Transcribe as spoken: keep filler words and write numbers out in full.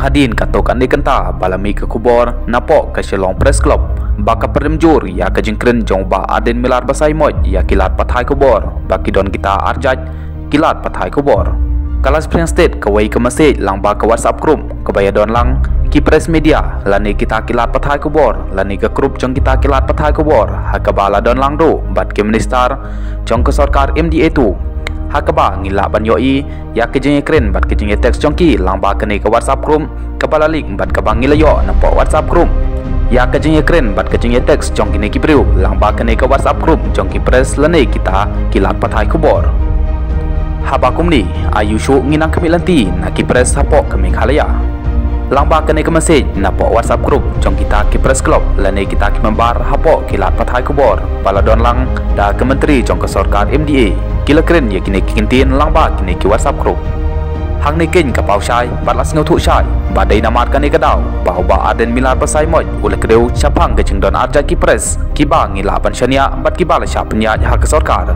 Hadien katto katne kynta ba la mih ka khubor napoh ka Shillong Press Club ba ka pyrshah jur ïa ka jingkren jong u Bah Ardent Miller Basaiawmoit ïa ki lad pathai khubor ba ki don kita arjait ki lad pathai khubor. Ka la shim stet kawei ka message lyngba ka WhatsApp group kaba ïadon lang ki press media lane kita ki lad pathai khubor lane ka group jong kita ki lad pathai khubor ha kaba la don lang duh bad ki minister jong ka sorkar M D A tu. Ha kaba ngi lah ban ïohi ïa ka jingïakren bad ka jingïatext jong ki lyngba kane ka WhatsApp group kaba la link bad kaba ngi la ïoh napoh WhatsApp group. Ïa ka jingïakren bad ka jingïatext jong kine ki briew lyngba kane ka WhatsApp group jong ki press lane kita ki lad pathai khubor. Haba kumne, ai shuh ngi nang khmih lynti na ki press hapoh ka Meghalaya. Lyngba kane ka message napoh WhatsApp group jong kita ki press club lane kita ki member hapoh ki lad pathai khubor ba la don lang da ka myntri jong ka sorkar M D A, ki la kren ïa kine ki kyntien lyngba kine ki WhatsApp group. Hangne keiñ ka paw shai bad la sngewthuh shai ba dei namar kane ka daw ba u Bah Ardent Miller Basaiawmoit u la kdew shaphang ka jingdon arjait ki press kiba ngi lah ban shaniah bad kiba la shah pynïaid ha ka sorkar.